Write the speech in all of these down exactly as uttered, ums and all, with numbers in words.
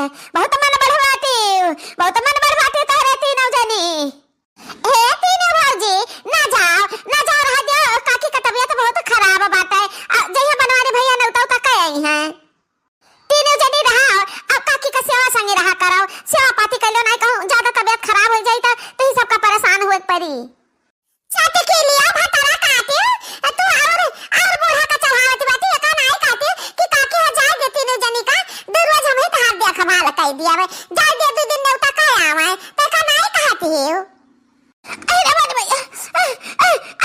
बहुत मन बढ़वाती, बहुत मन बढ़वाती तोहरे तीनों जनी। हे तीनों भौजी, ना जाओ, ना जाओ, रह दियो, काकी का तबियत बहुत खराब बाटे। आ, जइहे बनवारी भैया नेउता उता कह आई हैं। तीनों जनी रहा, अब काकी का सेवा संगे रहा करो। सेवा पाती कइलो नाहीं कहूँ, ज्यादा तबियत खराब होइ जाई त तुही सबका परेशान होए के परी। साथी के लिया भतारा काटियो, तू और, और बूढ़ा का चढ़ावत बाटी, एका नाहीं काटियो कि काकी हो जाए दे तीनों जनी का, दू रोज हम ही तहार देखभाल कइ दिया बे। जाए दे दू दिन नेउता कह आवे, त एका नाहीं कहती हो। अरे मन भैया,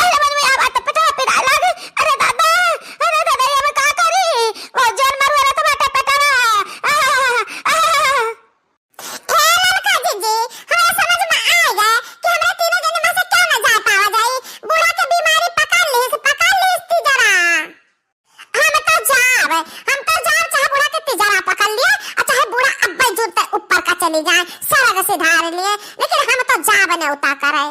अरे मन भैया, बात पटा पिरा लागे। अरे दादा, अरे दादा, ये मैं का करी? वो जोर मार वाला तो बाटा पटा। ए ललका जीजी, हमरा समझ में आ गया कि हमरा तीनों जने में से क्यों ना जा पावा जाई। बूढ़ा के बीमारी पकड़ लीस, पकड़ लीस तिजरा। हम तो जाब, हम तो जाब, चाहे बूढ़ा के तिजरा पकड़ लिए, और चाहे बूढ़ा अब्बे जुरते ऊपर का चली जाए, सरग सिधार लिए, लेकिन हम तो जाब नेउता करे।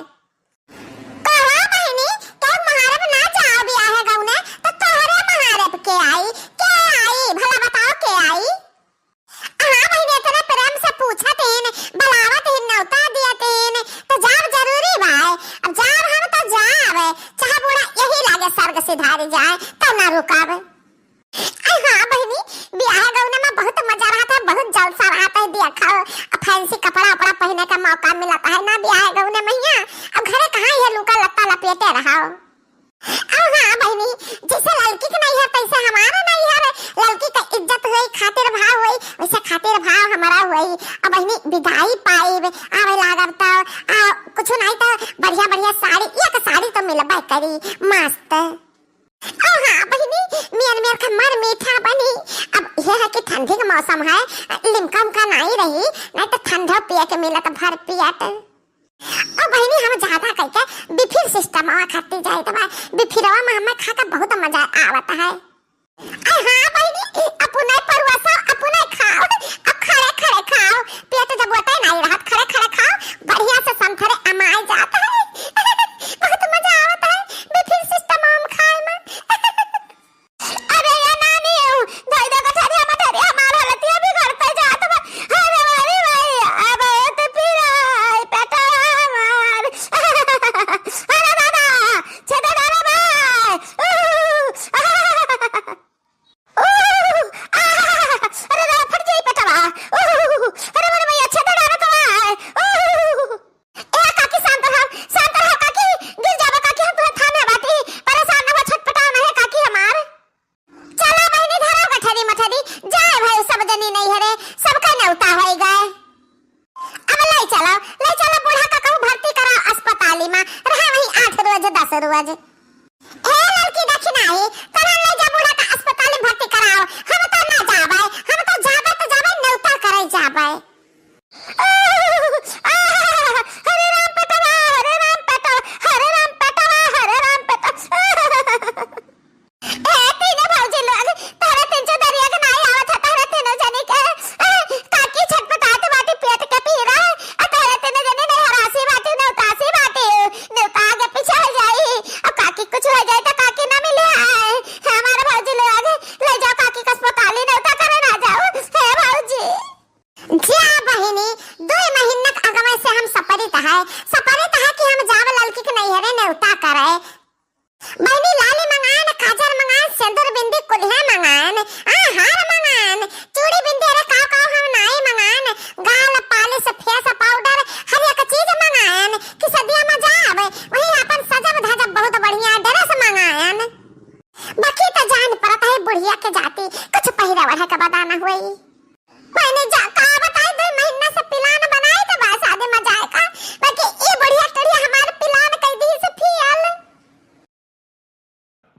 कहा बहिनी, के महारब ना जाओ बियाहे गौने, तो तोहरे महारब के आई, के आई, भला बताओ के आई? हाँ बहिनी, इतने प्रेम से पूछत हीन, बुलावत हीन, नेउता दियत हीन, तो जाब जरूरी बाय। अब जाब हम तो जाब, चाहे बूढ़ा यही लागे सरग सिधारी जाए, तो ना रुकब। अरे हाँ बहिनी, बियाह गौने में बहुत मजा रहत है, बहुत जलसा रहत है, देखो, अब फैंसी कपड़ा उपड़ा पहिने का मौका मिलत है ना बियाह गौने में हियाँ। अब घरे कहाँ ये लूका लत्ता लपेटे रहो। अब हाँ बहिनी, जैसे लड़की के नैहर तैसे हमारा नैहर, लड़की का इज्जत होई, खातिर भाव होई, वैसे खातिर भाव हमारा होई। अब बहिनी विदाई पाइब, आवे लागब तो, आ, कुछ नहीं तो बढ़िया बढ़िया साड़ी, एक साड़ी तो मिलबे करी, मस्त। ओ हाँ बहिनी, मियर मियर खम्मर मीठा बनी। अब यह है कि ठंडी का मौसम है, लिमका उमका नाई रही, नहीं तो ठंडा पिए के मिलत भर पियत। ओ बहिनी, हम ज्यादा करके बिफिर सिस्टम आवा खाती जाए तो बा, बिफिरवा में हमें खा के बहुत मजा आवत है। अरे हाँ बहिनी, अपने परुआसा अपने खाओ, अब खड़े खड़े खाओ, पेट जब ओटे नहीं रहत, खड़े खड़े खाओ, बढ़िया से संथरे अमाए जात है। बहुत मजा आवत है बिफिर सिस्टम आम खाए में। अरे ये नानी, धोई दे गठरिया मठरिया, हमार हालतिया बिगड़ते जात बा। अरे मारी माई, अब तो पीरा है पेटवा हमार। अरे दादा, छेदे दादा बा। अरे दादा, फट जाई पेटवा। अरे मारी माई, छेदे दादा बा। ए काकी, शांत रहो, शांत रहो काकी, गिर जाबो काकी, हम तुहे थामे बाटी, परेशान न हो, छटपटाओ न है काकी हमार। चला बहिनी, धरा गठरी मठरी, जाए भाई सब जनी नैहरे, सबका नेउता होई गए। अब ले चलो, ले चलो बूढ़ा का कहूँ भर्ती करा अस्पताली में, रहा वहीं आठ रोज, दस रोज। ए लड़की देखी नाही, तोरा ले जा बूढ़ा का अस्पताल में भर्ती कराओ। हम तो ना जाबे, हम तो जाबे तो जाबे, नेउता करे जाबे। हरे राम पेटवा, हरे राम पेटवा, हरे राम पेटवा, हरे राम पेटवा। ए, तीनों भौजी लोग, तोहरे तीन चौधरिया के नाई आवत है, तोहरे तीनों जनी के। ए, काकी छटपटात बाटी पेट के पीरा, आ तोहरे तीनों जनी नहीं हरासी बाटी, नेउतासी बाटी, नेउता आगे पीछे हो जाई। अब काकी कुछ हो जाए तो काकी ना मिले आए। हमारे भौजी लोग, ले जाओ काकी के अस्पताल, नेउता करे ना जाओ। हे भौजी। जा बहिनी, दो महीना के अगवे से हम सपरित है, सपरित है कि हम जाब ललकी के नैहरे नेउता करे। बहिनी लाली मंगाएन, काजर मंगाएन, सेंदूर बिंदी कुल्हे मंगाएन, आ हार मंगाएन, चूड़ी बिंदी अरे काव काव हम नाई मंगाएन, गाल पालिश, फेस पाउडर, हर एक चीज मंगाएन कि सदिया में जाब, वहीं अपन सजब धजब बहुत बढ़िया ड्रेस मंगाएन। बाकी तो जान पड़त है बुढ़िया के जाति, कुछ पहिरे ओढ़े के बदा न हुई। मैंने जा का बताई, दो महीना से plan बनाए तो बा शादी में जाए का, बाकी ये बुढ़िया टुढ़िया हमार plan कई दी से फेल।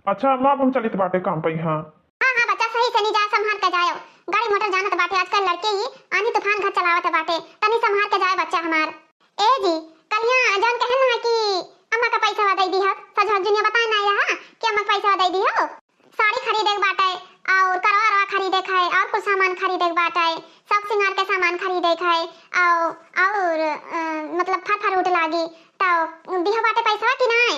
अच्छा अम्मा, अब हम चलित बाटे काम पे। हाँ हाँ हाँ बच्चा, सही से नहीं जा, संभाल के जायो, गाड़ी मोटर जानत बाटे आजकल लड़के ही आंधी तूफान घर चलावत बाटे, तनी संभाल के जाए बच्चा हमार। ए जी, कलिया जौन कहन ना कि अम्मा का पैसा दे दी हो, सजवा जुनिया बताए ना रहा कि अम्मा का पैसा दे दी हो। साड़ी खरीदे के बाटे, और करवा अरवा खरीदे के है, और कुछ सामान खरीदे के बाटे, सब सिंगार के सामान खरीदे के है, और, और, अ, मतलब फल फ्रूट लागी, तो दिहो बाटे पैसा कि नाय?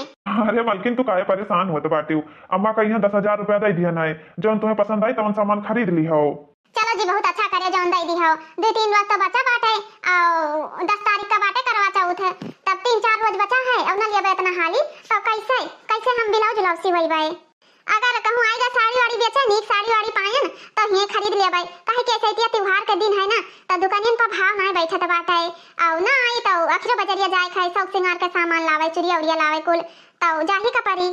अरे मलकिन, तू काहे परेशान होत बाटे? अम्मा का यहाँ दस हजार रुपया दे दिया नाय, जौन तुम्हें पसंद आई तवन सामान खरीद ली हो। चलो जी, बहुत अच्छा करे जौन दइ दिहौ। दुइ तीन रोज तो बचा बाटे, अउ दस तारीख का बाटे करवा चौथ, तब तीन चार रोज बचा है, अउ न लेबे इतना हाली, तो कैसे, कैसे हम ब्लाउज उलाउज सिवैबे? अगर कहूँ आइगा साड़ी वाड़ी बेचे, नीक साड़ी वाड़ी पायन, तो हिये खरीद लेबे, काहे कि ऐसे इतिया त्योहार के दिन है ना, तो दुकानियन पर भाव नाय बैठत बाटे, अउ ना आई तो आखिरो बजरिया जाए खाए, शौक सिंगार के सामान लावे, चुड़िया उड़िया लावे कुल, तो जाही का परी।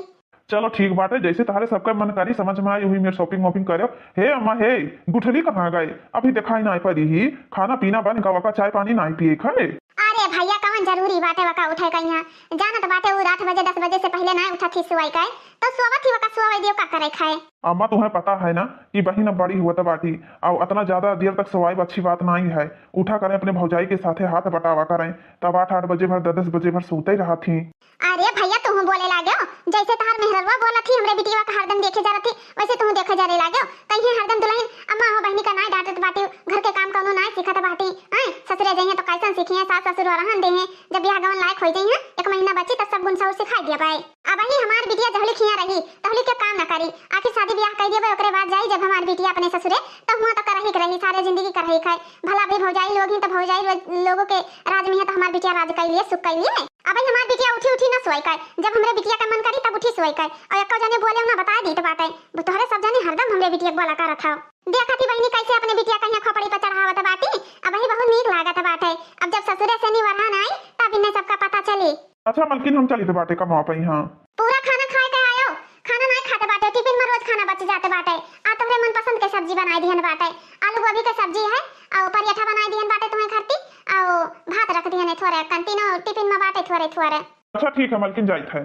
चलो ठीक बाटे, जैसे तहरे सबका मन करी, समझ में आई, वही मेर shopping वॉपिंग करब। हे अम्मा, हे गुठली कहाँ गए? अभी देखाई नाय पड़ी ही। खाना पीना बन का, वका चाय पानी नाय पिए खाए। अरे भैया, कवन जरूरी बाटे वका उठे का यहाँ? जानत बाटे उ आठ बजे दस बजे से पहले नाय उठत ही सुवाई का, तो सोवत ही वका सोवे दियो का करे खाए। अम्मा, तुम्हें पता है ना कि बहिन अब बड़ी हुआ बाटी, और अतना ज्यादा देर तक सोवाई अच्छी बात नाय है। उठा करें अपने भौजाई के साथे हाथ बटावा करें, तब आठ आठ बजे भर दस दस बजे भर सोते रहत ही। अरे भैया, तुहू बोले लागेउ, जैसे तहार मेहररुआ बोलत ही, हमरे बिटिया का हरदम देखे जा रहत ही, वैसे तुहू देखे जा रे लागेउ। कहीं हरदम दुल्हन अम्मा हो बहिनी का नाय डांटत बाटी, घर के काम कौनो नाय सीखत बाटी। आय, ससुरे जइहें तो कैसन सीखिहें, सास ससुर रहन देहें, जब बियाह गवन लायक होइ जइहें, एक महीना बची तब सब गुण सहुर सिखाई दिया बाय। अबही हमार बिटिया जहुली खिया रही, तहुली के काम न करी, आखिर शादी बियाह कइ दिया बाय, ओकरे बाद जाई जब हमार बिटिया अपने ससुरे, तो हुआ तो करही के रही, सारे जिंदगी करही खाए। भला भी भौजाई लोग ही तो भौजाई लो-, लोगों के राज में है तो हमार बिटिया राज कइ लिए, सुख कइ लिए। अबही हमार बिटिया उठी उठी ना सोई का, जब हमरे बिटिया का मन करी तब उठी सोई का। और एको जने बोले ना बताए दीत बाटे, वो तोहरे सब जने हरदम हमरे बिटिया के बोला करत हौ। देखत ही बहिनी कैसे अपने बिटिया कहिया खोपड़ी पर चढ़ावत बाटी, अबही बहुत नीक लागत बाटे। अब जब ससुरे से निवरहन आई तब इन्हें सबका पता चली। अच्छा मलकिन, हम चलित बाटे कमवा पे यहाँ। पूरा खाना खाए के आयो, खाना नाय खाते बाटे, टिफिन में रोज खाना बच जाते बाटे। आ तोहरे मनपसंद के सब्जी बनाई दिहन बाटे, आलू गोभी के सब्जी है, और पराठा बनाई दिहन बाटे तुम्हें खरती, और भात रख दिहन है थोड़े, कंटिनो टिफिन में बाटे थोड़े थोड़े। अच्छा ठीक है मलकिन, जाइत है।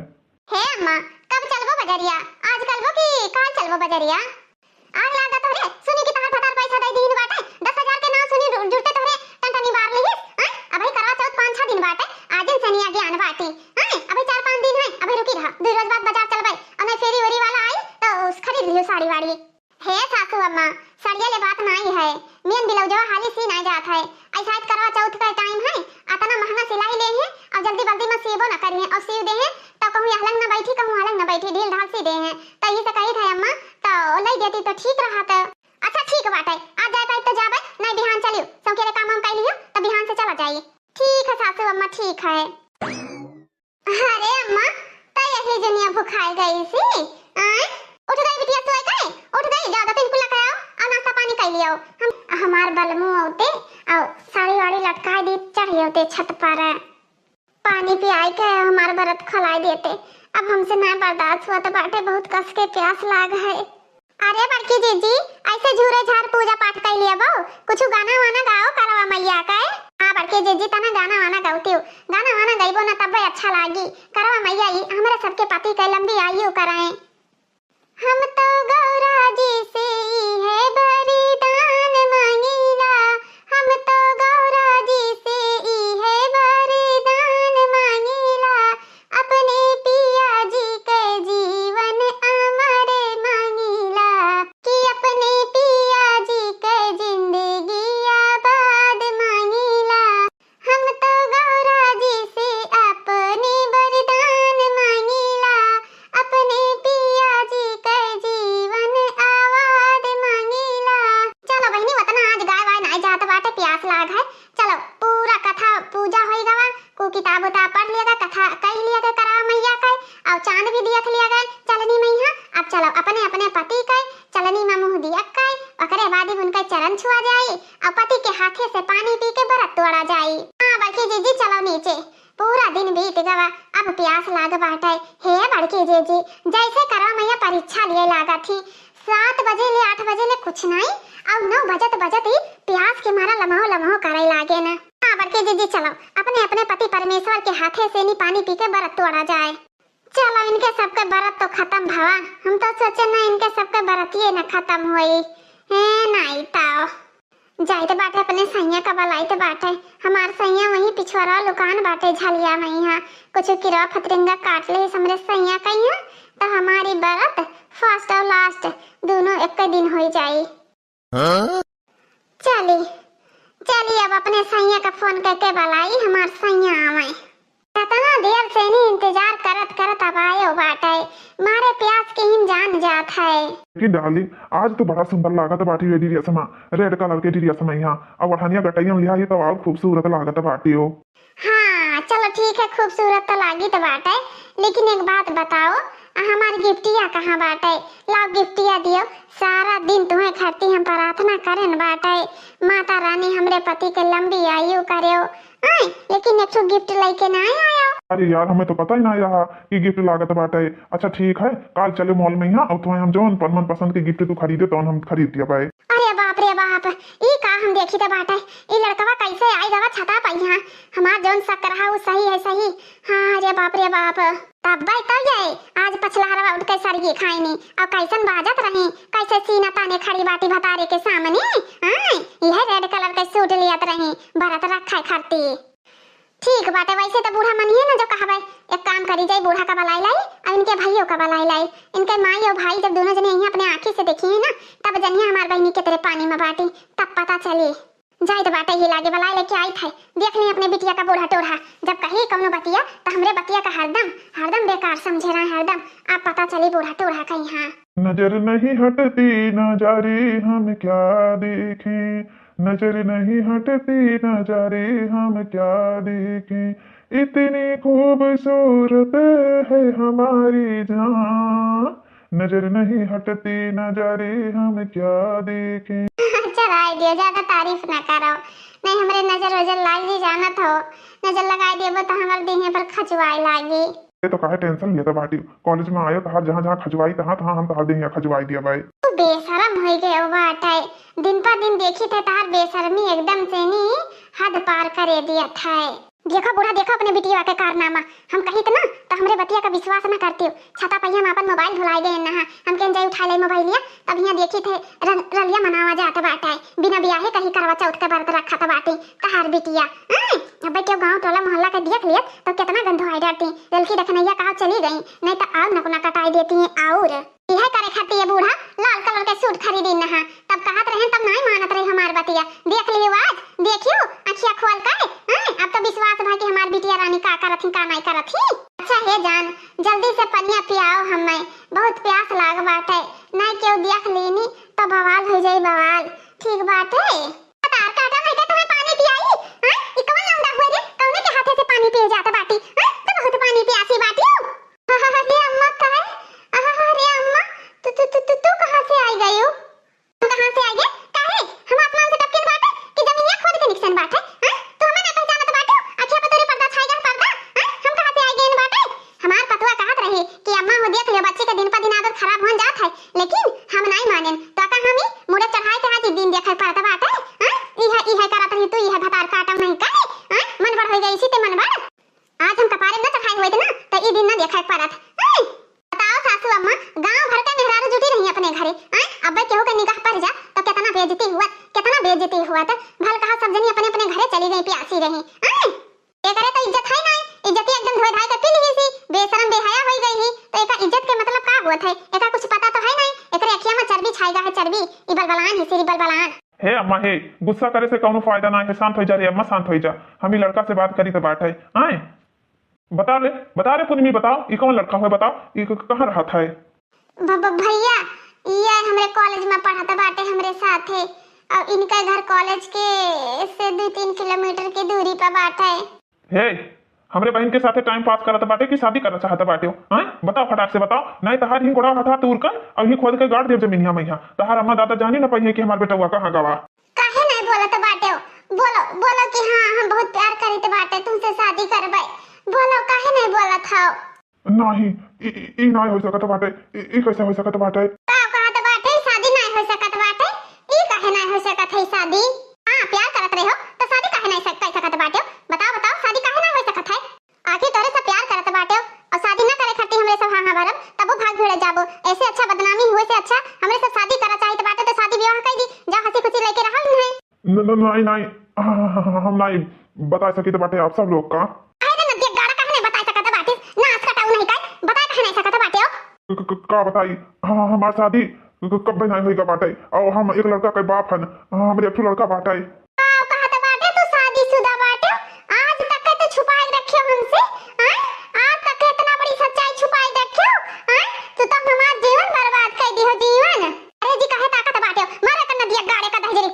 हे अम्मा, कब चलबो बजरिया? आज चलबो कि काल चलबो बजरिया? आग लाग गा तोहरे, सुनी कि तहार भतार पैसा दे दीन बाटे, दस हजार के नाव सुनी जु-, जुड़ते तोहरे टनटनी बार लिहिस, हैं? अबही करवा चौथ पाँच छह दिन बाटे, आजिन सनिया ज्ञान बाटे, हैं? अबही चार पाँच दिन है, अबही रुकी रहा, दुइ रोज बाद बाजार चलबे, और नहीं फेरी वेरी वाला आई तो उस खरीद लियो साड़ी वाड़ी। हे सासू अम्मा, सड़िया ले बात नाई है, मेन ब्लाउजवा हाली सी नाई जात है, ऐसा करवा चौथ का टाइम है, अतना महंगा सिलाई ले हैं, और जल्दी बल्दी में सीबो न करी हैं, और सीव दे हैं, तो कहूँ यहलंग न बैठी, कहूँ हलंग न बैठी, ढील ढाल सी दे हैं, तो यही से कही था अम्मा, तो लई देती तो ठीक रहत। अच्छा ठीक बाटे, आज जाए पाइब तो जाबे, नहीं बिहान चलियो, सौकेरे काम वाम कई लियो, तो बिहान से चला जाइए। ठीक है सासू अम्मा, ठीक है। अरे अम्मा, तो यही जनिया भुखाए गई सी, आय? उठ गई बिटिया सोए के, उठ गई, जाओ दो तीन कुल्ला खाओ, और नाश्ता पानी कई लियो। हम, हमार बलमू होते, और साड़ी वाड़ी लटकाए दी, चढ़ी होते छत पर। पानी पियाई के हमार बरत खोलाई देते। अब हमसे ना बर्दाश्त हुआ तो बाटे, बहुत कस के प्यास लाग है। अरे बड़की जीजी, ऐसे झूरे झार पूजा पाठ कई लिया बो, कुछ गाना वाना गाओ करवा मैया के। हाँ बड़की जीजी, तना गाना वाना गावती हूँ, गाना वाना गईबो ना तब अच्छा लागी। करवा मैया ई हमरे सबके पति के लंबी आयु कराएं। हम तो गौरा जी से इहे वरदान मांगीला, हम तो गौरा जी से इहे वरदान मांगीला, अपने पिया जी के जीवन अमर मांगीला, कि अपने पिया जी के जिंदगी आबाद मांगीला। हम तो गौरा जी से अपने वरदान मांगीला, अपने पिया जी के जीवन आबाद मांगीला। चलो बहिनी, वतना आज गाय वाय नाय जात बाटे, प्यास लाग है। चलो पूरा कथा पूजा होई गवा, कु किताब उताब पढ़ लिया गा, कथा कही लिया गा करवा मैया के, और चांद भी दियख लिया गा चलनी मैया। अब चलो अपने अपने पति के चलनी में मुँह दियख के, ओकरे बाद ही उनके चरण छुआ जाई। और पति के हाथे से पानी पी के बरत तोड़ा जाई। हाँ बड़की जीजी, चलो नीचे, पूरा दिन बीत गवा, अब प्यास लाग बाटे। हे बड़की जीजी, जैसे करवा मैया परीक्षा लिए लागत ही, सात बजे ले आठ बजे ले कुछ नहीं, और नौ बजत बजत ही प्यास के मारा लम्हो लम्हो करे लागे ना। हाँ बड़की जीजी, चलो अपने अपने पति परमेश्वर के हाथे से नी पानी पी के बरत तोड़ा जाए। चलो, इनके सबके बरत तो खत्म भवा। हम तो सोचे ना इनके सबके बरतिये न खत्म होई। हे नाई ताओ। जाइत बाटे अपने सैया का बलाइत बाटे। हमार सैया वहीं पिछुआरा लुकान बाटे झलिया में यहाँ। कुछ किरवा फतरिंगा काट ले हमरे सैया का यहाँ, तो हमारी बरत first और last दोनों एक दिन होई जाई। हाँ? चली, चली अब अपने सैया का फोन करके बलाई, हमार सैया आवे। त इतना देर से नी इंतजार करत करत अब आयो बाटे, मारे प्यास के हिम जान जात है। लेकिन डार्लिंग, आज तो बड़ा सुंदर लागत बाटी ये ड्रेस मा, रेड कलर के ड्रेस मा यहाँ, अब ओढ़निया गटैया लिहा ही तो और खूबसूरत लागत बाटी हो। हाँ, चलो ठीक है, खूबसूरत तो लागी तो बाटे, लेकिन एक बात बताओ, आ हमार गिफ्टिया कहाँ बाटे? लाओ गिफ्टिया दियो, सारा दिन तुम्हें खाती हम प्रार्थना करेन बाटे, माता रानी हमरे पति के लंबी आयु करेओ। आए, लेकिन एक ठो गिफ्ट लेके ना आयो। अरे यार, हमें तो पता ही ना रहा कि गिफ्ट लागत बाटे। अच्छा ठीक है, काल चले मॉल में यहाँ, और तुम्हें हम जौन पर मन पसंद के गिफ्ट तू खरीदे तौन हम खरीद दिया बाय। अरे बाप रे बाप, ई का हम देखी त बाटे, ई लड़कवा कैसे आई गवा छता पाई यहाँ। हमार जौन शक रहा वो सही है सही। हाँ, अरे बाप रे बाप। तब भाई तब ये आज पछलहरवा उठ के सरगी खाइनी और कैसन बाजत रही, कैसे सीना ताने खड़ी बाटी भतारे के सामने। हाँ, यह रेड कलर के सूट लियत रही, बरत रखा है खरती। ठीक बाटे, वैसे तो बूढ़ा मनिहे ना जो कहबे। एक काम करी जाई, बूढ़ा का बलाई लाई और इनके भाइयों का बलाई लाई। इनके माई और भाई जब दोनों जने यहाँ अपने आँखी से देखी है ना, तब जनिया हमार बहनी के तेरे पानी में बाटी, तब पता चली। जाइत बाटे ही लागे बलाई लेके आई थे, देख ली अपने बिटिया का बूढ़ा टोढ़ा। जब कही कौनो बतिया तो हमरे बतिया का हरदम हरदम बेकार समझे रहे, हरदम। अब पता चली बूढ़ा टोढ़ा का यहाँ। नजर नहीं हटती नजारे हम क्या देखें, नजर नहीं हटती नजारे हम क्या देखें, इतनी खूबसूरत है हमारी जान, नजर नहीं हटती नजारे हम क्या देखें। चढ़ाई दियो, ज्यादा तारीफ ना करो, नहीं हमरे नजर वजर लाग जी जानत हो, नजर लगाई देबो तो हमर देहिया पर खजुआए लागी। ये तो काहे टेंशन लेता बाटी, कॉलेज में आयो तहार जहाँ जहाँ खजुआई तहाँ तहाँ हम तहार देहिया खजुआई दिया बाई। तू बेशरम होई गयो बाटे, दिन पर दिन देखी थे तहार बेशरमी एकदम से नी हद पार करे दिया था। देखो बूढ़ा, देखो अपने बिटिया के कारनामा। हम कही त ना, त हमरे बतिया का विश्वास ना करती हो। छता पहिया में अपन मोबाइल भुलाए गए ना, हम कहन जाई उठा ले मोबाइलिया, तब यहाँ देखी थे रल-, रलिया मनावा जात बाटे, बिना बियाहे कहीं करवा चौथ के व्रत रखत बाटे तहार बिटिया। आय, अबे केहू गाँव टोला मोहल्ला के देख लियत तो कितना गंधवाई डरती। ललकी देखनैया कहाँ चली गई, नहीं तो और नकुना कटाई देती हैं और। इहे करे खातिर ये बूढ़ा लाल कलर के सूट खरीदी नहा। तब कहत रहे, तब नाई मानत रही हमार बतिया। देख लियो आज, देखियो अखिया खोल कर। हैं? अब तो विश्वास भा कि हमार बिटिया रानी का करत ही, का नाई करत ही। अच्छा हे जान, जल्दी से पनिया पियाओ हमें, बहुत प्यास लाग बाटे। नाई केहू देख लेनी तो बवाल हो जाई बवाल। ठीक बाटे। तार काटा नहीं का तुम्हें पानी पियाई? हैं? ई कवन लौंडा हुआ रे? कौने के हाथे से पानी पिए जात बाटी? हैं? तो बहुत पानी पियासी बाटी हो। अरे अम्मा, काहे? अरे अम्मा, तू, तू, तू, तू, तू कहाँ से आई गई हो? तू कहाँ से आई गई? काहे? हम आसमान से टपकेन बाटे कि जमीनिया खोद के निकसेन बाटे? हैं? तू हमें ना पहचानत बाटे? अखिया पे तोरे पर्दा छाई गया, पर्दा? हैं? हम कहाँ से आई गए बाटे? हमार पतुआ कहत रही कि अम्मा हो देख लियो, बच्ची के दिन पर दिन आदत खराब होन जात है, लेकिन हम नहीं मानेन। तो का हम ही मुड़े चढ़ाई के आज दिन देखे पड़त बाटे? हैं? इहे, इहे करत रही तू, इहे भतार काटम नहीं करे? हैं? मन बढ़ हो गई इसी ते मन बढ़। आज हम कपारे न चढ़ाए हुए थे ना, तो ई दिन न देखे परत। हैं? बताओ सासू अम्मा, गांव भर के मेहरारू जुटी रही अपने घरे। हैं? अब्बे केहू के निगाह पर जा, तो कितना बेइज्जती हुआ, कितना बेइज्जती हुआ। तो भल कहा सब जनी अपने अपने घरे चली गई, प्यासी रही। हैं? एकरे तो इज्जत है नहीं, इज्जतिया एकदम धोए धाए के पी ली सी, बेशरम बेहया होई गई ही। तो एका इज्जत के मतलब का हुआ थे? एका कुछ पता तो है नहीं, एकरे अखिया में चर्बी छाएगा है, चर्बी। ई बलबलान ही सिरी बलबलान। हे अम्मा हे, गुस्सा करे से कौनो फायदा ना है, शांत हो जा रे अम्मा, शांत हो जा। हम ई लड़का से बात करी त बात है। आए, बता ले, बता रे पुनिमी, बताओ, ई कौन लड़का है, बताओ, ई क-, कहाँ रहत है? भ-, भ-, भैया, ई आए हमरे कॉलेज में पढ़त बाटे हमरे साथे, और इनका घर कॉलेज के से दो तीन किलोमीटर की दूरी पर बाटे। हे, हमरे बहन के साथे टाइम पास करत बाटे कि शादी करना चाहत बाटे हो? हैं? बताओ, फटाक से बताओ, नहीं तहार ही गोड़ा हाथ हाथ तूर कर और ही खोद के गाड़ देब जमीनिया में यहाँ। तहार अम्मा दादा जानी ना पाइए कि हमार बेटवा कहाँ गवा। काहे नहीं बोलत बाटे हो? बोलो, बोलो कि हाँ, हम बहुत प्यार करीत बाटे, तुमसे शादी करबे। बोलो, काहे नहीं बोलत हो? नाही, ई, ई, ई नाही हो सकत बाटे। ई, ई कैसे हो सकत बाटे? का कहत बाटे, शादी नाही हो सकत बाटे? ई काहे नाही हो सकत है शादी? हाँ, प्यार करत रहे हो, तो शादी काहे नाही सक-, कर सकत बाटे? बताओ, बताओ, शादी काहे नाही हो सकत है? आखिर तोरे से प्यार करत बाटे और शादी ना करे खातिर हमरे सब हाँ, हाँ भरब, तबो भाग भिड़ जाबो। ऐसे अच्छा बदनामी हुए से अच्छा हमरे सब शादी करा चाहित बाटे, तो शादी विवाह कर दी, जाओ हंसी खुशी लेके रहो इन्हें। न-, न-, नहीं, नहीं, हाँ, हाँ, हाँ, हाँ, हम नहीं बता सकित बाटे आप सब लोग का। अरे नदिया गाड़ा काहे नहीं बता सकत बाटे? नाच कटाऊ नहीं कर, बता काहे नहीं सकत बाटे हो? क-, क-, क-, का बताई? हाँ, हाँ, हमार शादी क-, क-, कब्बे नहीं होई का बाटे। और हम एक लड़का के बाप हन, हाँ, हमरे एक ठो लड़का बाटे। का कहत बाटे तू शादीशुदा बाटे? आज तक के तू छुपाए रखे हमसे, आ?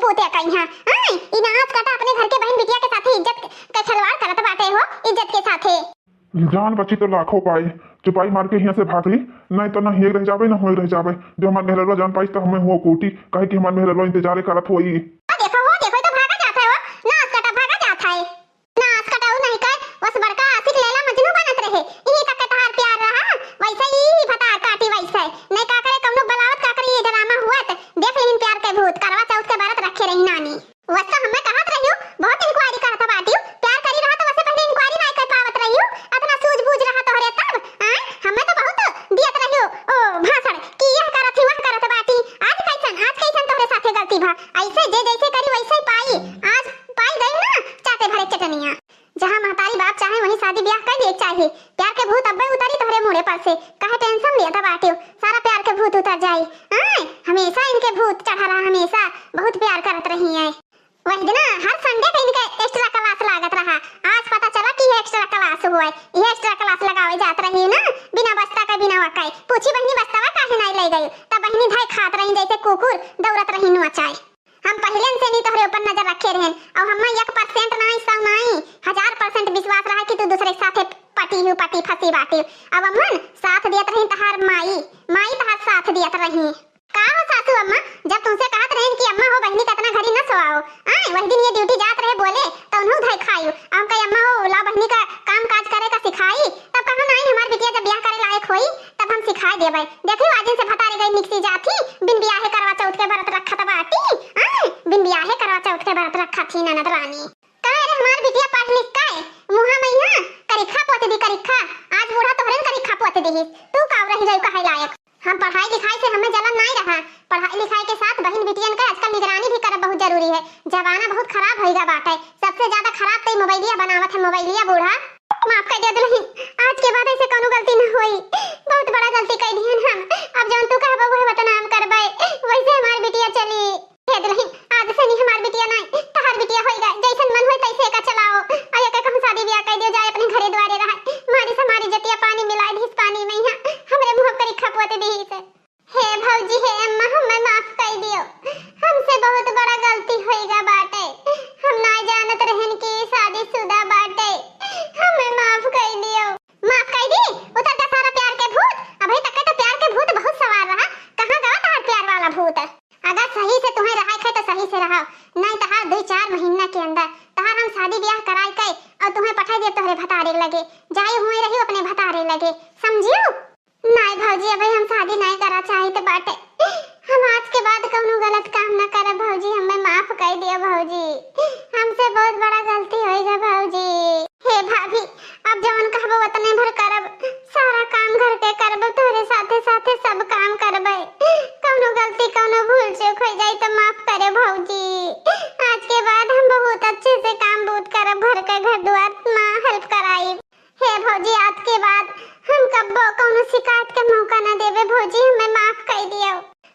पूते कहीं है। आय, ई नास काटा अपने घर के बहिन बिटिया के साथे इज्जत के खिलवाड़ करत बाटे हो, इज्जत के साथे। जान बची तो लाखों पाई, चुपाई मार के हियां से भाग ली, नहीं तो ना हिये रह जाबे, ना हुए रह जाबे। जो हमार मेहरवा जान पाई तो हमें हुआ कूटी, काहे कि हमार मेहरवा इंतजारे करत होई। ओ देखो, हो देखो, तो भागा जात है हो, नास काटा भागा जात है। नास कटाऊ नहीं कर, बस बड़का आशिक लैला मजनू बनत रहे। इही तक के तहार प्यार रहा, वैसे ही भतार काटी वैसे। नहीं का करे कौनो बलावत का करे ये ड्रामा हुआ त देख लेहिन प्यार के भूत, करवा चौथ के बरत रखे रही नानी। वैसे हमें कहत रहियो, बहुत इंक्वायरी करत बाटियो, प्यार करी रहा तो वैसे पहले इंक्वायरी नहीं कर पावत रहियो, इतना सूझबूझ रहा तोहरे तब, आय, हमें तो बहुत दियत रहियो, ओ, भाषण कि यह करत ही, वह करत बाटी, आज कैसन, आज कैसन तोहरे साथे गलती भा, ऐसे जे जैसे करी वैसे ही पाई, आज पाई गई ना चाटे भरे चटनिया। जहाँ महतारी बाप चाहे वहीं शादी ब्याह कर लिए चाहे। प्यार के भूत अब्बे उतरी तोहरे मुड़े पर से। काहे टेंशन लिया था बाटियो? सारा प्यार के भूत उतर जाई। आय, हमेशा इनके भूत चढ़ा रहा, हमेशा बहुत प्यार करत रही है। वही दिन हर संडे के इनके एक्स्ट्रा क्लास लागत रहा। आज पता चला कि ये एक्स्ट्रा क्लास हुआ है। ये एक्स्ट्रा क्लास लगावे जात रही ना, बिना बस्ता के, बिना वकाई। पूछी बहिनी बस्तावा काहे नहीं ले गई? तब बहिनी धाई खात रही जैसे कुकुर दौड़त रही नोचाए। हम पहिले से नहीं तोहरे ऊपर नजर रखे रहन, और हमें एक परसेंट नाई, सौ नाई, हजार परसेंट विश्वास रहा कि तू दूसरे के साथे पटी हूँ, पटी फंसी बाटी। अब अम्मन साथ दियत रही तहार माई, माई तहार साथ दियत रही। का हो सासू अम्मा, जब तुमसे कहत रहन कि अम्मा हो बहिनी का इतना घड़ी न सोआओ, आए वही दिन ये ड्यूटी जात रहे बोले तो उन्हों धाई खाई, हम कहे अम्मा हो ला बहिनी का काम काज करे का सिखाई, तब कहा नाई हमार बिटिया जब ब्याह करे लायक होई तब हम सिखाई देबै। देखियो, आज इनसे भतारे गई मिक्सी जाथी, बिन बियाहे करवा चौथ के बरत रखत बाटी। आय, बिन बियाहे करवा चौथ के बरत रखत ही ननद रानी। काहे रे हमार बिटिया पढ़ लिख के मुहा में यहाँ करिखा पोत दी, करिखा। आज बूढ़ा तोहरे न करिखा पोत दी। तू का रह जाई कहे लायक? हम पढ़ाई लिखाई से हमें जलन नहीं रहा। पढ़ाई लिखाई के साथ बहिन बिटियन का आजकल निगरानी भी करब बहुत जरूरी है। जमाना बहुत खराब होइगा बाटे। सबसे ज्यादा खराब तो ई मोबाइलिया बनावत है, मोबाइलिया बूढ़ा। माफ कर दिया दुल्हन, आज के बाद ऐसे कौनो गलती न होई। बहुत बड़ा गलती कर दिहन हम। अब जौन तू कहबो वह बदनाम करबे, वैसे हमार बिटिया चली। हे दुल्हन, आज से नहीं हमार बिटिया नहीं, तहार बिटिया होइगा। जैसन मन होई तैसे का चलाओ। और ये कहूँ शादी ब्याह कर दियो जाए, अपने घरे द्वारे रहा। मारी से हमारी जतिया पानी मिला दिस पानी में यहाँ हमरे मुँह पर खपवत दी से। हे भौजी, हे अम्मा, हमें माफ कर दियो। हमसे बहुत बड़ा गलती होइगा बाटे। हम ना जानत रहन कि ई शादीशुदा बाटे। हमें माफ कर दियो। माफ कर दी? उतर जा सारा प्यार के भूत। अबे तक तो प्यार के भूत बहुत सवार रहा। कहाँ गवा तहार प्यार वाला भूत? अगर सही से तुम्हें रहाई खे तो सही से रहा, नहीं तहार दो चार महीना के अंदर तहार हम शादी ब्याह कराई के और तुम्हें पठाई दे तोहरे भतारे लगे। जाई हुए रही अपने भतारे लगे, समझियो? नाय भौजी, अबे हम शादी नाय करा चाहित बाटे। हम आज के बाद कौनो गलत काम ना करब भौजी, हमें माफ कर दियो भौजी, हमसे बहुत बड़ा गलती होइगा भौजी। हे भाभी, अब जवन कहबो उतने भर करब, सारा काम घर के करब, तोहरे साथे साथे सब काम करबे। कौनो गलती कौनो भूल चूक हो जाई तो माफ करे भौजी। आज के बाद हम बहुत अच्छे से काम बूत करब, घर के घर दुआर माँ हेल्प कराई। हे भौजी, आज के बाद हम कब्बो कौनो शिकायत के मौका न देबे भौजी, हमें माफ कर दियो।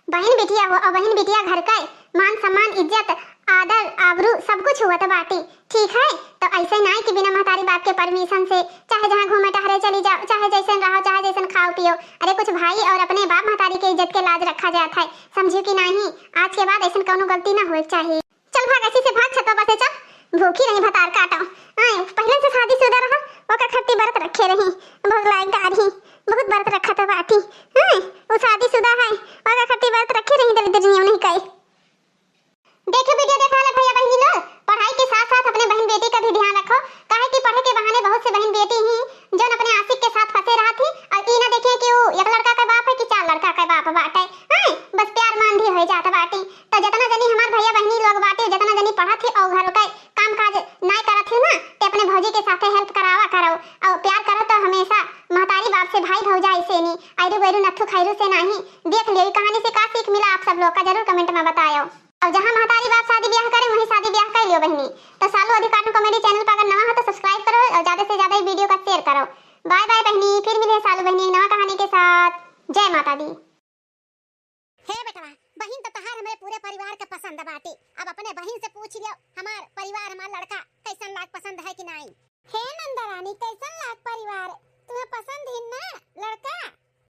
बहिन बिटिया हो, और बहिन बिटिया घर का मान सम्मान इज्जत आदर आबरू सब कुछ हुआ तो बाटी, ठीक है? तो ऐसे नाई कि बिना महतारी बाप के परमिशन से चाहे जहाँ घूमे टहरे चली जाओ, चाहे जैसन रहो, चाहे जैसन खाओ पियो। अरे कुछ भाई और अपने बाप महतारी के इज्जत के लाज रखा जात है, समझियो कि नहीं? आज के बाद ऐसन कौनो गलती ना होए के चाहिए। चल भाग, ऐसी से भाग, छतवा पर से चल, भूखी रही भतार काटो। आए, पहले से शादीशुदा रहा, ओका खट्टी बरत रखे रही, बहुत लायक गारी, बहुत बरत रखा था बाटी। आए, वो शादीशुदा है, ओका खट्टी बरत रखे रही, दलिद्र जियो नहीं कई। देखो वीडियो देखा वाला भैया बहनी लोग, पढ़ाई के साथ साथ अपने बहन बेटी का भी ध्यान रखो, काहे कि पढ़े के बहाने बहुत से बहन बेटी ही जौन अपने आशिक के साथ फंसे रहा थी और ई ना देखे कि वो एक लड़का का बाप है कि चार लड़का का बाप बाटे। आए, बस प्यार मान भी हो जात बाटी। तो जितना जनी हमार भैया बहनी लोग बाटे, जितना जनी पढ़त ही और घर के काम काज नाय करत ही ना, ते अपने भौजी के साथे हेल्प करावा करो और प्यार करो तो हमेशा महतारी बाप से, भाई भौजाई से नी, आयरू गैरू नथु खैरू से नाही। देख लियो, ई कहानी से का सीख मिला आप सब लोग का, जरूर कमेंट में बतायो। और जहाँ महतारी बाप शादी ब्याह करे, वहीं शादी ब्याह कर लियो बहनी। तो सालू अधिकार कॉमेडी चैनल पर अगर नवा हो तो सब्सक्राइब करो और ज्यादा से ज्यादा ई वीडियो का शेयर करो। बाय बाय बहनी, फिर मिले सालू बहनी एक नवा कहानी के साथ। जय माता दी। हे बेटवा, बहिन तो तहार हमरे पूरे परिवार के पसंद बाटे। अब अपने बहिन से पूछ लियो, हमार परिवार, हमार लड़का कैसन लाग, पसंद है कि नाई? हे नंदरानी, कैसन लाग परिवार? तुम्हें पसंद ही ना लड़का?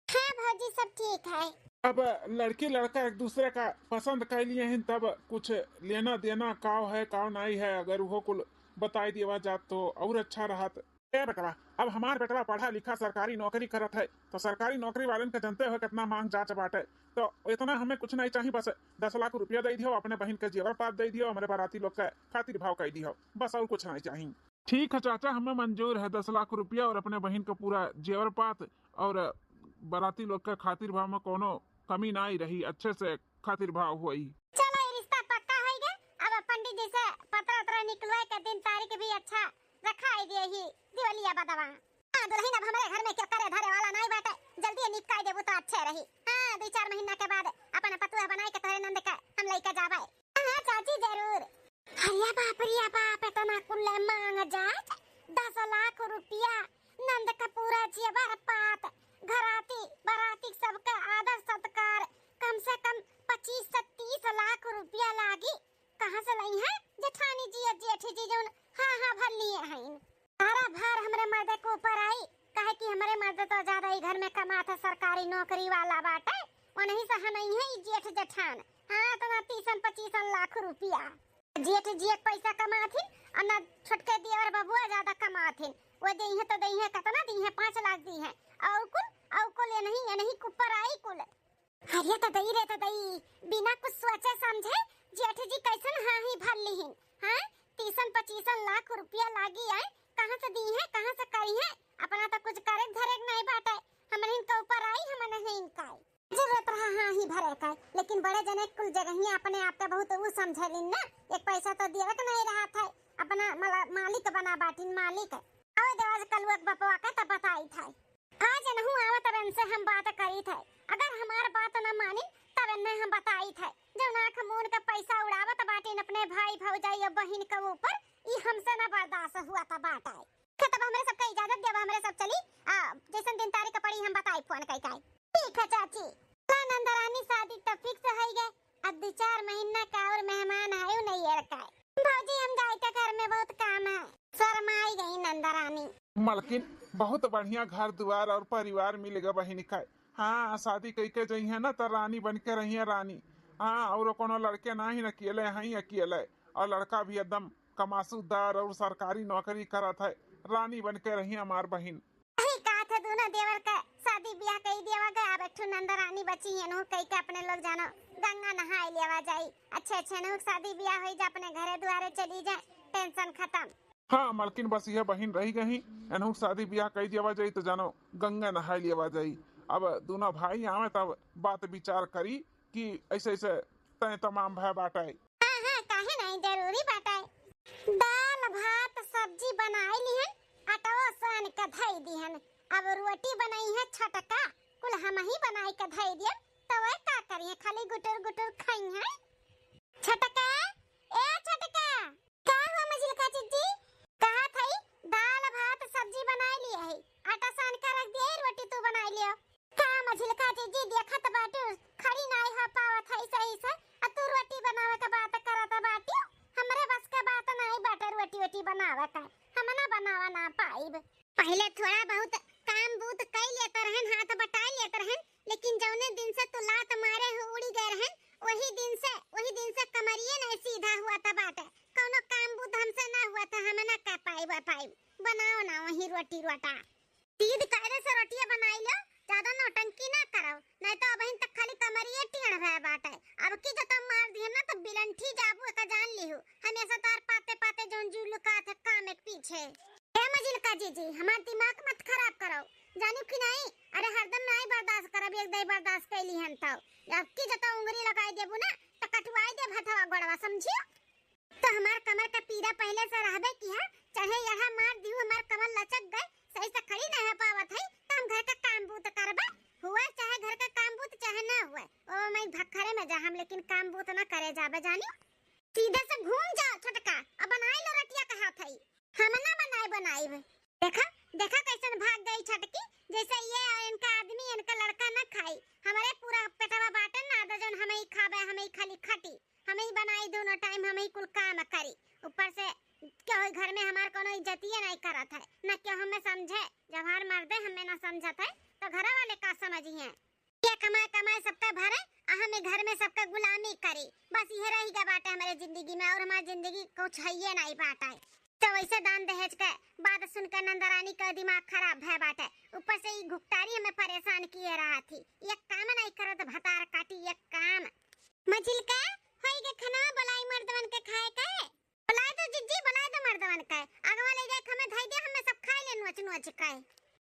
हाँ भौजी, सब ठीक है। अब लड़की लड़का एक दूसरे का पसंद कर लिए हैं, तब कुछ लेना देना काव है, काव नहीं है, अगर वो कुल बताई दिया जात तो और अच्छा रहत। ए बेटवा, अब हमार बेटवा पढ़ा लिखा सरकारी नौकरी करत है, तो सरकारी नौकरी वालन के जनते हो कितना मांग जाच बाटे। तो इतना हमें कुछ नहीं चाहिए, बस दस लाख रुपया दे दियो, अपने बहन के जेवर पात दे दियो, हमारे बाराती लोग के खातिर भाव कर दियो, बस और कुछ नहीं चाहिए। ठीक है चाचा, हमें मंजूर है दस लाख रुपया और अपने बहन का पूरा जेवर पात और बाराती लोग के खातिर भाव में कोनो कमी नहीं रही, अच्छे से खातिर भाव हुई। चलो, ये रिश्ता पक्का हो गया। अब पंडित जी से पत्र उतरा निकलवाए के दिन तारीख भी अच्छा रखा है दिए ही दिवलिया बदवा। हाँ दुल्हन, अब हमारे घर में क्यों करे धरे वाला नहीं बाटे, जल्दी निपकाई देबू तो अच्छे रही। हाँ, दो चार महीना के बाद अपन पतुआ बनाए के तोहरे नंद का हम लेके जाबे। हाँ चाची, जरूर। अरे बाप रे बाप, इतना कुल मांग जात, दस लाख रुपया, नंद का पूरा जेवर पात, घराती बराती सबका आदर सत्कार, कम से कम पच्चीस से तीस लाख रुपया लागी। कहाँ से लई है जेठानी जी और जेठ जी जौन हाँ हाँ भर लिए हैं? सारा भार हमरे मर्दे के ऊपर आई, काहे कि हमरे मर्द तो ज्यादा ही घर में कमात है, सरकारी नौकरी वाला बाटे, वनही से हनई है ई जेठ जेठान। हाँ, इतना तीसन पच्चीसन लाख रुपया। जेठ जियक पैसा कमाथिन, और ना छोटके देवर बबुआ ज्यादा कमाथिन। वो देइहे तो देइहे, कितना दीहे, पाँच लाख दीहे। और कुल, और कुल ये नहीं, ये नहीं कुपर आई कुल। अरे त दई रे त दई, बिना कुछ सोचे समझे जेठ जी कैसन हाँ ही भर लिहिन, हाँ? तीसन पच्चीसन लाख रुपया लागी आए, कहाँ से दीहे, कहाँ से करिहे? अपना तो कुछ करे धरे नहीं बाटे, हमरे इनका ऊपर आई, हमने है इनका आई। जरूरत रहा हाँ ही भरे का, लेकिन बड़े जने कुल जगहिया अपने आप के बहुत ऊ समझे लिन ना। एक पैसा तो देवे के नहीं रहा था, अपना मला-, मालिक बना बाटिन, मालिक। आओ देवाज कलुआ के बपवा के तब बताई था। आज नहु आवत बन से हम बात करी थे, अगर हमार बात न मानी तब इन्हें हम बताई थे। जौन आँख मून के पैसा उड़ावत बाटिन अपने भाई भौजाई और बहिन के ऊपर, ई हमसे न बर्दाश्त हुआ था बाटे। तब हमरे सबका इजाजत देवा, हमरे सब चली, आ, जैसन दिन तारीख पड़ी हम बताई फोन कई काई। ठीक है चाची। ला नंदरानी, शादी तो फिक्स है गए, अब दो चार महीना का और मेहमान है उ नहीं अड़काए। भौजी हम जाए के घर में बहुत काम है, शर्माई गई नंदरानी। मलकिन, बहुत बढ़िया घर दुआर और परिवार मिल गए बहिन का। हाँ, शादी कई के जइहे ना तो रानी बन के रहिए रानी। हाँ, और कोनो लड़के ना ही अकेले हैं, अकेले, और लड़का भी एकदम कमासूदार और सरकारी नौकरी करत है, रानी बन के रही हमार बहिन। यही कहा था दोनों देवर का शादी ब्याह कई देवा गया, अब एक ठो नंद रानी बची है, नहु कई के अपने लोग जानो गंगा नहाए लेवा जाई, अच्छे अच्छे नहु शादी ब्याह होई जा, अपने घरे दुआरे चली जाए, टेंशन खत्म। हाँ मलकिन, बस यह बहिन रही गई, एनहु शादी ब्याह कई देवा जाई तो जानो गंगा नहाए लेवा जाई। अब दोनों भाई आवे तब बात विचार करी कि ऐसे ऐसे तय तमाम भय बाटे। हाँ, हाँ, काहे नहीं, जरूरी बाटे। दाल, भात, सब्जी बनाई लिहन, अटवा सान के धई दिहन। अब रोटी बनाई है छटका, कुल हम ही बनाई के धई दियन, तो वह का करिए, खाली गुटुर गुटुर खाई है। छटका, ए छटका। का हुआ मझिलका जीजी? कहा थई, दाल, भात, सब्जी बनाई लिए है, आटा सान के रख दिए, रोटी तू बनाई लियो। का मझिलका जीजी, देखत बाटू, खड़ी नाई हो पावत है सही से, आ तू रोटी बनावे के बात करत बाटू। हमरे बस के बात नाई बाटे रोटी वोटी बनावे के, हम ना बनावा ना पाइब। पहिले थोड़ा बहुत काम बूत कई लेत रहन, हाथ बटाई लेत रहन, लेकिन जौने दिन से तू लात मारे हो उड़ी गए रहन, वही दिन से, वही दिन से कमरिये नहीं सीधा हुआ था बाटे। कौनो काम बूत हमसे ना हुआ था, हम ना कर पाइब, पाइब। बनाओ ना वही रोटी रोटा। सीध कायदे से रोटिया बनाई लो, ज्यादा नौटंकी ना करो, नहीं तो अबहिन तक खाली कमरिये टेढ़ भय बाटे। अब की जतम मार दिहन ना तो बिलंठी जाबू, एका जान लिहू। हमेशा तार पाते पाते जौन जुलुका थे काम एक पीछे। ए मझिलका जीजी, हमार दिमाग मत खराब करो, जानियो कि नहीं? अरे हरदम नाई बर्दाश्त करब, एक दाई बर्दाश्त कैली हन तो। अब की जतम उंगली लगाई देबू ना तो कटवाई देब हथवा गोड़वा, समझियो? तो हमार कमर का पीड़ा पहले से रहबे किहा, चाहे यहाँ मार दिहू, हमार कमर लचक गए, सही से खड़ी नहीं हो पावत है, तो हम घर का काम बूत करबे, हुआ चाहे घर का काम बूत चाहे ना हुआ, ओ मैं भखरे में जा हम, लेकिन काम बूत ना करे जाबे, जानी। सीधे से घूम जाओ छोटका, अब बनाई लो रोटिया कहा थई। हम ना बनाई बनाई। देखा, देखा कैसन भाग गई छोटकी, जैसे ये इनका आदमी, इनका लड़का ना खाई, हमारे पूरा पेटवा बाटे ना, तो जौन हम ही खाबे, हम ही खाली खटी। हम ही बनाई दोनों टाइम, हम ही कुल काम करी। ऊपर से केहू घर में हमार कोनो इज्जतिये नहीं करत है, न केहू हमें समझे। जब हर मर्दे हमें ना समझत है, तो घर वाले का समझिए? ये कमाए कमाए सबका भरे, आ हम ए घर में सबका गुलामी करी। बस इहे रहि गा बाटे हमरे जिंदगी में, और हमार जिंदगी कुछ हइये नाहीं बाटे। तो वैसे दान दहेज के बात सुन के नंदरानी का दिमाग खराब भय बाटे। ऊपर से ई घुघटारी हमें परेशान किए रहत ही। एक काम नाहीं करत भतार काटी, एक काम। मझिलका, होई गे खनवा, बोलाई मर्दवन के खाए के। बोलाए दो जिज्जी, बोलाए दो मर्दवन के। अगवा ले जाए हमें धई दे, हमें सब खाए ले नोच नोच के।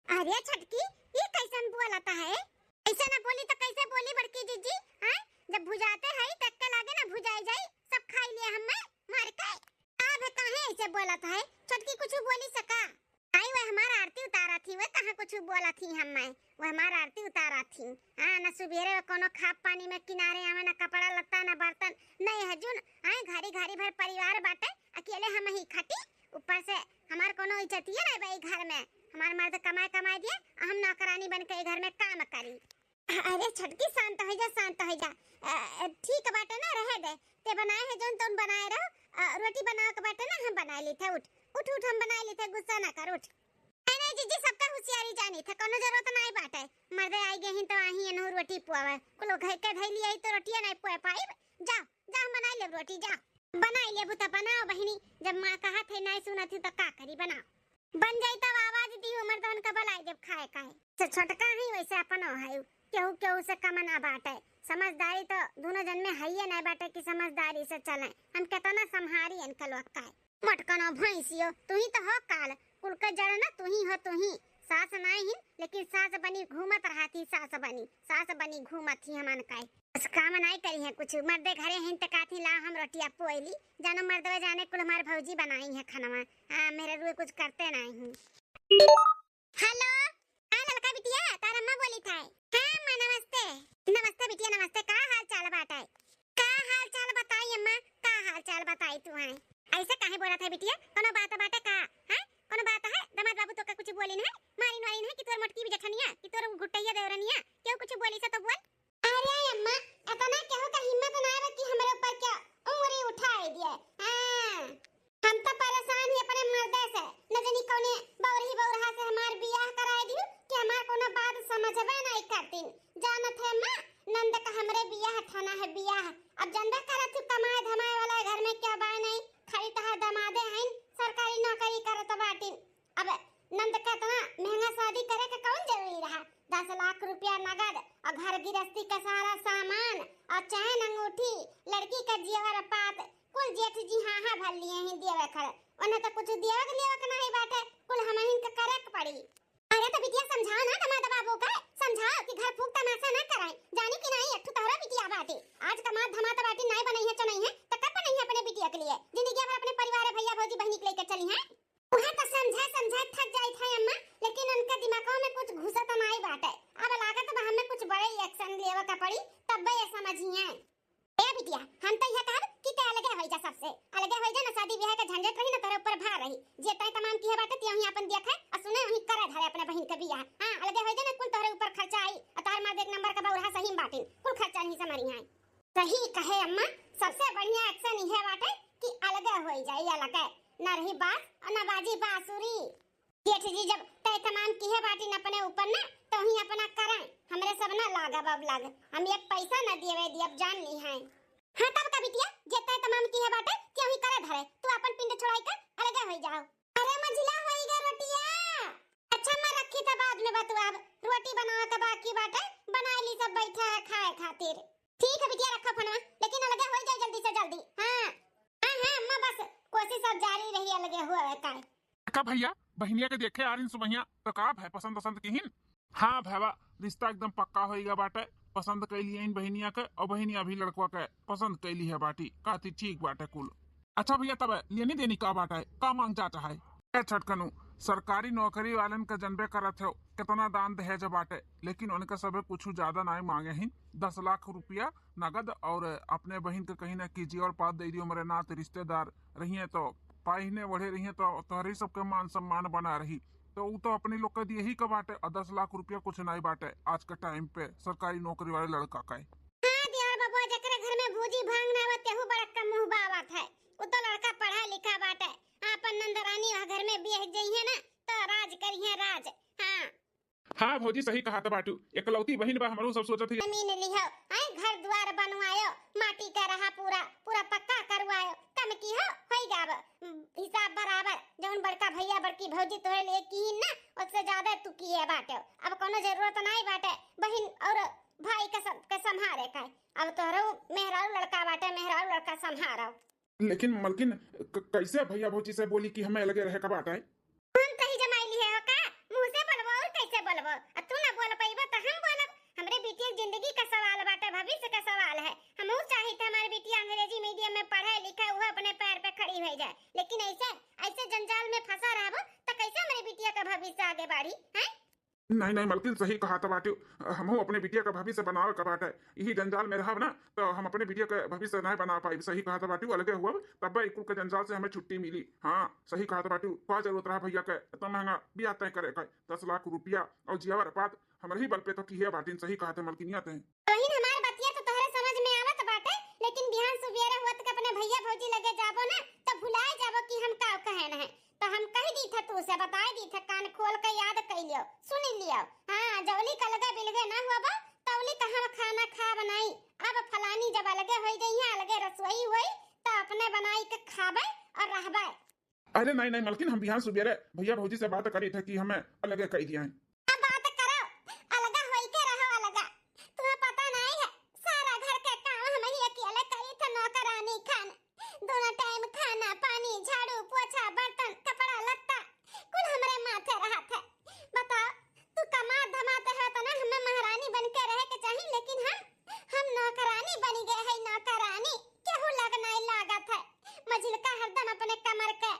अरे छोटकी, ई कैसन बोलत है? ऐसे ना बोली तो कैसे बोली बड़की जिज्जी? हैं? जब भुजाते है तब के लागे ना भुजाई जाई, सब खाई लिए हमें मार के। अब काहे ऐसे बोलत है? छोटकी कुछ बोली सका? आई वह हमार आरती उतारा थी, वह कहाँ कुछ बोला थी हमें? वह हमार आरती उतारा थी। हाँ, ना सुबेरे वह कोनो खाब पानी में किनारे आवे, ना कपड़ा लत्ता, ना बर्तन, नहीं है जुन। हाँ, घरी घरी भर परिवार बाटे, अकेले हम ही खटी। ऊपर से हमार कोनो इज्जतिये नहीं बा ई घर में। हमार मर्द कमाए कमाए दिए, आ हम नौकरानी बन के ई घर में काम करी। अरे छोटकी, शांत हो जा, शांत हो जा। अ, अ, ठीक बाटे ना, रहे दे। ते बनाए है जौन तौन बनाए रहो। अ, रोटी बनावे के बाटे ना, हम बनाए लेते। उठ, उठ, उठ, हम बनाए लेते, गुस्सा ना कर, उठ। नहीं, नहीं, जिज्जी, सबका होशियारी जानी थे, कोनो जरूरत नहीं बाटे। मर्दे आई गए हैं तो आही एनहु रोटी पुआवे। कुल घर के धैली आई तो रोटिया नहीं पुआ पाई। जा, जा, हम बनाए लेब रोटी, जा। बनाई लेबू त बनाओ बहिनी, जब माँ कहत है नाहीं सुनत ही त का करी, बनाओ। बन जाई तब आवाज दी, उमर दहन का बलाई जब खाए खाए। से छोटका ही वैसे अपन है, केहू केहू से कम ना बाटे। समझदारी तो दोनों जन में हइये नहीं बाटे कि समझदारी से चले। हम केतना संहारी इनके लोग का। मोटकनो भैंसियो, तू ही तो हो काल, कुल के जड़ ना तू ही हो, तू ही। सास नाहीं हिन, लेकिन सास बनी घूमत रहती, सास बनी, सास बनी घूमत ही हमन का। बस काम नाई करी है कुछ, मर्दे घरे हैं त काथी ला हम रोटिया पोइली, जानो मर्दवे जाने कुल हमार भौजी बनाई है खानवा। हाँ, मेरे रुए कुछ करते नाई हूँ। हेलो, हाँ ललका बिटिया, तार अम्मा बोली था। हाँ अम्मा नमस्ते। नमस्ते बिटिया नमस्ते, का हाल चाल बाटे? का हाल चाल बताई अम्मा, का हाल चाल बताई तू है? ऐसे काहे बोलत है बिटिया, कोनो बात बाटे का? हैं? कोनो बात है? दामाद बाबू तोका कुछ बोलिन है? मारिन वारिन है कि तोर मोटकी भी जेठनिया, कि तोर गुटैया देवरनिया? केहू कुछ बोली से तो बोल। अरे अम्मा, एतना केहू का हिम्मत ना आवे कि हमरे ऊपर के उंगली उठाए दिए। हाँ, हम तो परेशान ही अपने मर्दे से, न जानी कौने बौरही बौरहा से हमार बियाह कराए दियो कि हमार कोनो बात समझबे नहीं करतीन। जानत है अम्मा, नंद का हमरे बियाह ठाना है बियाह। अब जनबे करत तू कमाए धमाए वाला घर में क्या बाय नहीं, खाली तहार दमादे हईन, सरकारी नौकरी करत बाटिन। अब नंद का इतना महंगा शादी करे के कौन जरूरी रहा? दस लाख रुपया नगद और घर गृहस्थी का सारा सामान और चैन अंगूठी, लड़की का जेवर पात, कुल जेठ जी हाँ हाँ भर लिए हैं देवे खड़े। उन्हें तो कुछ देवे के लेवे के नहीं बाटे, कुल हमहिन के करे के पड़ी। अरे तो बिटिया समझाओ ना दमाद बाबू का, समझाओ कि घर फूक तमाशा ना कराए। जानी कि नहीं, एक ठो तोहरा बिटिया बाटे, आज कमात धमात बाटी नहीं बनई है चनई है, तो कब बनई है अपने बिटिया के लिए? जिंदगी भर अपने परिवार भैया भौजी बहनी के लेके चली है। उहे तो समझा समझा थक जाइत है अम्मा, लेकिन उनका दिमागवा में कुछ घुसत नाई बाटे। अब लागत बा हमें कुछ बड़े action लेवे का पड़ी, तब्बे ये समझिए। ए बिटिया, हम तो यह कहब कि ते अलगे होई जा सबसे, अलगे होई जा ना, शादी ब्याह का झंझट रही ना, तोरे ऊपर भार रही। जे तय तमाम किहे बाटे ते वहीं अपन देखे और सुने, वहीं करे धरे अपने बहिन के बियाह। हाँ, अलगे होई जा ना, कुल तोरे ऊपर खर्चा आई और तार मार एक नंबर का बौरहा सही में बाटिन, कुल खर्चा नहीं समरी है। सही कहे अम्मा, सबसे बढ़िया action इहे बाटे कि अलगे होई जाई, अलगे। ना रही बास और ना बाजी बांसुरी। जेठ जी जब तय तमाम किहे बाटिन अपने ऊपर ना, तो ही अपना करें, हमरे सब ना लागब अब लाग। हम एक पैसा ना देवे दियब, जान ली हैं। हाँ तब का बिटिया, जे तय तमाम किहे बाटे, ते ही करे धरे, तू अपन पिंड छोड़ाई के अलगे होई जाओ। अरे मझिला होई गा रोटिया। अच्छा मैं रखी था बाद में बतुआब, रोटी बनावे के बाकी बाटे, बनाए ली सब बैठा है खाए खातिर। ठीक है बिटिया, रखो फोनवा, लेकिन अलगे हो जाए जल्दी से जल्दी। हाँ, हाँ, हाँ, अम्मा, बस कोशिश अब जारी रही अलगे हुए का। का भैया, बहिनिया के देखे आरिन सुबहिया, तो का भय, पसंद पसंद किहिन? हाँ भैया, रिश्ता एकदम पक्का होइगा बाटे, पसंद कैली इन बहिनिया के, और बहिनिया भी लड़कवा के पसंद कैली है बाटी, काती ठीक बाटे कुल। अच्छा भैया, तब लेनी देनी का बाटे, का मांग जात है? ए छटकनू, सरकारी नौकरी वालन का जनबे करत हो, कितना दान दहेज बाटे, लेकिन उनका सबे कुछ ज्यादा नाई मांगे ही। दस लाख रुपया नगद और अपने बहिन के कहीं ना कीजिए और पास दे दियो, मेरे नाते रिश्तेदार रहिए तो पाइने बढ़े रहिए तो तोहरे सबके मान सम्मान बना रही। तो उ तो अपने लोग के दिए ही का बाटे, और दस लाख रुपया कुछ नाई बाटे आज के टाइम पे सरकारी नौकरी वाले लड़का का। हाँ देवर बबुआ, जेकरे घर में भूजी भांग ना बा, तेहू बड़का मुंह बावत है। उ तो लड़का पढ़ा लिखा बाटे, आपन नंदरानी वह घर में बियाह जइहे ना, तो राज करिहे राज। हाँ। हाँ भौजी, सही कहत बाटू, एकलौती बहिन बा, हमरो सब सोचत ही। जमीन लिहो, आए घर द्वार बनवायो, माटी का रहा पूरा, पूरा पक्का करवायो, कम की हो, होई गाब, हिसाब बराबर, जौन बड़का भैया बड़की भौजी तोहरे लिए की ना, उससे ज्यादा तू किए बाटे। अब कोनो जरूरत नाई बाटे बहिन और भाई का सब के संभारे का। अब तोहरो मेहरारू लड़का बाटे, मेहरारू लड़का संभारो। लेकिन मलकिन, क-, कैसे भैया भौजी से बोली कि हमें अलगे रहे का बाटे? हम तही जमाई लिए हो का? मुंह से बोलबो और कैसे बोलबो? आ तू ना बोल पइबो त हम बोलब। हमरे बिटिया के जिंदगी का सवाल बाटे, भविष्य का सवाल है। हमहू चाहित हमारे बिटिया अंग्रेजी मीडियम में पढ़े लिखे, वो अपने पैर पे खड़ी हो जाए, लेकिन ऐसे, ऐसे जंजाल में फंसा रहबो त कैसे हमरे बिटिया का भविष्य आगे बढ़ी, हैं? नहीं नहीं मलकिन, सही कहत बाटू, हमहू अपने बिटिया का भविष्य बनावे का बाटे। यही जंजाल में रहब ना तो हम अपने बिटिया का भविष्य नहीं बना पाई। सही कहत बाटू, अलगे हुआ तब ई कुल के जंजाल से हमें छुट्टी मिली। हाँ सही कहत बाटू, का जरूरत रहा भैया के इतना महंगा बियाह तय करे का, दस लाख रुपया और जियावर पात हमरे ही बल पे तो किहे बाटिन। सही कहत है मलकिनिया ते। बहिन, हमार बतिया तो तोहरे समझ में आवत बाटे, लेकिन बिहान सुबेरे होत के अपने भैया भौजी लगे जाबो ना, तो भुलाए जाबो कि हम का कहन है। तो हम कह दी था तू से, बताए दी था, कान खोल के याद कर लियो, सुन लियो। हाँ, जौली का लगे बिलगे ना हुआ बा, तौली का हम खाना खाब नहीं। अब फलानी जब अलगे होई जइहे, अलगे रसोई होई, तो अपने बनाई के खाबे और रहबे। अरे नहीं नहीं मलकिन, हम बिहान सुबेरे भैया भौजी से बात करी थे कि हमें अलगे कह दिया है। अब बात करो, अलगा होई के रहो अलगा। तुम्हें पता नहीं है, सारा घर के काम हम ही अकेले करी थे, नौकरानी खान। दोनों टाइम खाना पानी, झाड़ू पोछा, बर्तन, कपड़ा लत्ता कुल हमरे माथे रहत है। बताओ, तू कमात धमात है तो ना, हमें महारानी बन के रहे के चाही, लेकिन हम हम नौकरानी बनी गए है, नौकरानी। केहू लग नहीं लागत है। मझिलका हरदम अपने कमर के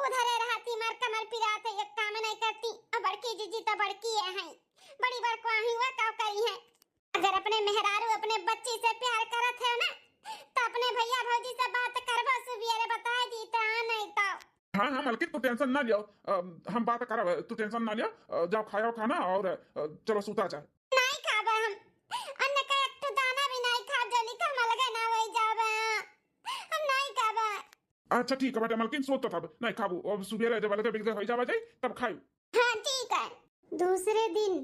उधरे रहती, मार कमर पिरात है, एक काम नहीं करती। और बड़की जीजी तो बड़की है, हैं। बड़ी बड़कवाही हुआ का करी है। अगर अपने मेहरारू अपने बच्ची से प्यार करत है ना, तो अपने भैया भौजी से बात करबो, सुबेरे बताए दी तो, आ नहीं तो। हाँ हाँ मलकिन, तू टेंशन ना लियो, अ, हम बात करब, तू टेंशन ना लियो। अ, जाओ खाओ खाना और, अ, चलो सूता जाए। नहीं खाबे हम, अन्न का एक ठो दाना भी नहीं खाब, जल्दी का हम अलगे ना होई जाबे, हम नहीं खाबे। अच्छा ठीक है बेटा मलकिन, सोत तब नहीं खाबू, अब सुबेरे जब अलगे बिलगे होई जाबे जाई तब खाई। हाँ ठीक है। दूसरे दिन।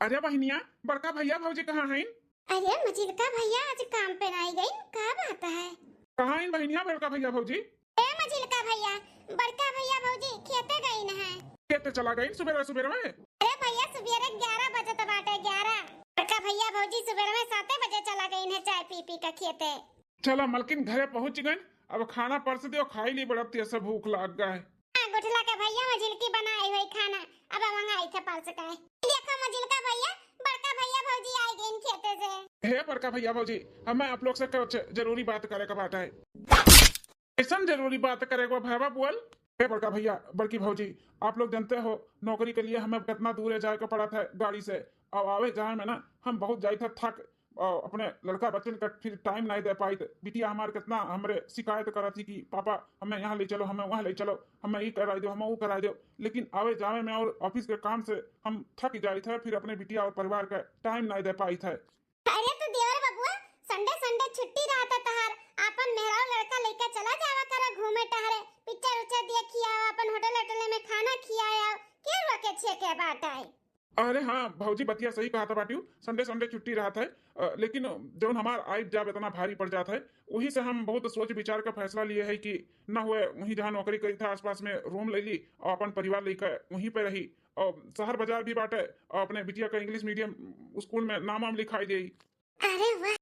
अरे बहिनिया, बड़का भैया भौजी कहाँ हैं? अरे मझिलका भैया आज काम पे नहीं गई, का बात है? कहाँ हैं बहिनिया बड़का भैया भौजी? ए मझिलका भैया, बड़का भैया भौजी खेते गई न है। खेते चला गई सुबेरे सुबेरे में? अरे भैया, सुबेरे ग्यारह बजत बाटे, ग्यारह। बड़का भैया भौजी सुबेरे में साते बजे चला गई है चाय पी पी के खेते। चला मलकिन, घरे पहुँच गए, अब खाना परस दियो, खाई ली, बड़ा तेज से भूख लाग गए। हाँ, गुठला के भैया मझिलकी बनाई हुई खाना, अब मंगाई थे परस के। देखो मझिलका भैया, बड़का भैया भौजी आई गई खेते से। हे बड़का भैया भौजी, हमें आप लोग से कुछ जरूरी बात करे का बात है। कैसन जरूरी बात करे के बा भैया, बोल। हे बड़का भैया, बड़की भौजी, आप लोग जानते हो नौकरी के लिए हमें कितना दूर जाए के पड़त है गाड़ी से, और आवे जाए में ना हम बहुत जाइत है थक, और अपने लड़का बच्चन का फिर टाइम नहीं दे पाइत। बिटिया हमार कितना हमरे शिकायत करत थी कि पापा हमें यहाँ ले चलो, हमें वहाँ ले चलो, हमें ये कराई दो, हमें वो कराई दो, लेकिन आवे जावे में और ऑफिस के काम से हम थक जाइत है, फिर अपने बिटिया और परिवार का टाइम नहीं दे पाइत है। अरे तू देवर बबुआ, संडे संडे छुट्टी रहत है तहार, आपन मेहरारू लड़का लेके चला जावा करो घूमे टहरे, पिक्चर उच्चर देखी आओ, आपन होटल होटल में खाना खिया आओ, के रोके छे के बात है? अरे हाँ भौजी, बतिया सही कहत बाटियो, संडे संडे छुट्टी रहत है, अ, लेकिन जौन हमार आइब जाब इतना भारी पड़ जात है, वही से हम बहुत सोच विचार का फैसला लिए है कि ना हुए वहीं जहाँ नौकरी करी था आसपास में रूम ले ली और अपन परिवार लेकर वहीं पे रही। और शहर बाजार भी बाटे और अपने बिटिया का इंग्लिश मीडियम स्कूल में नाम वाम लिखाई दे। अरे वाह,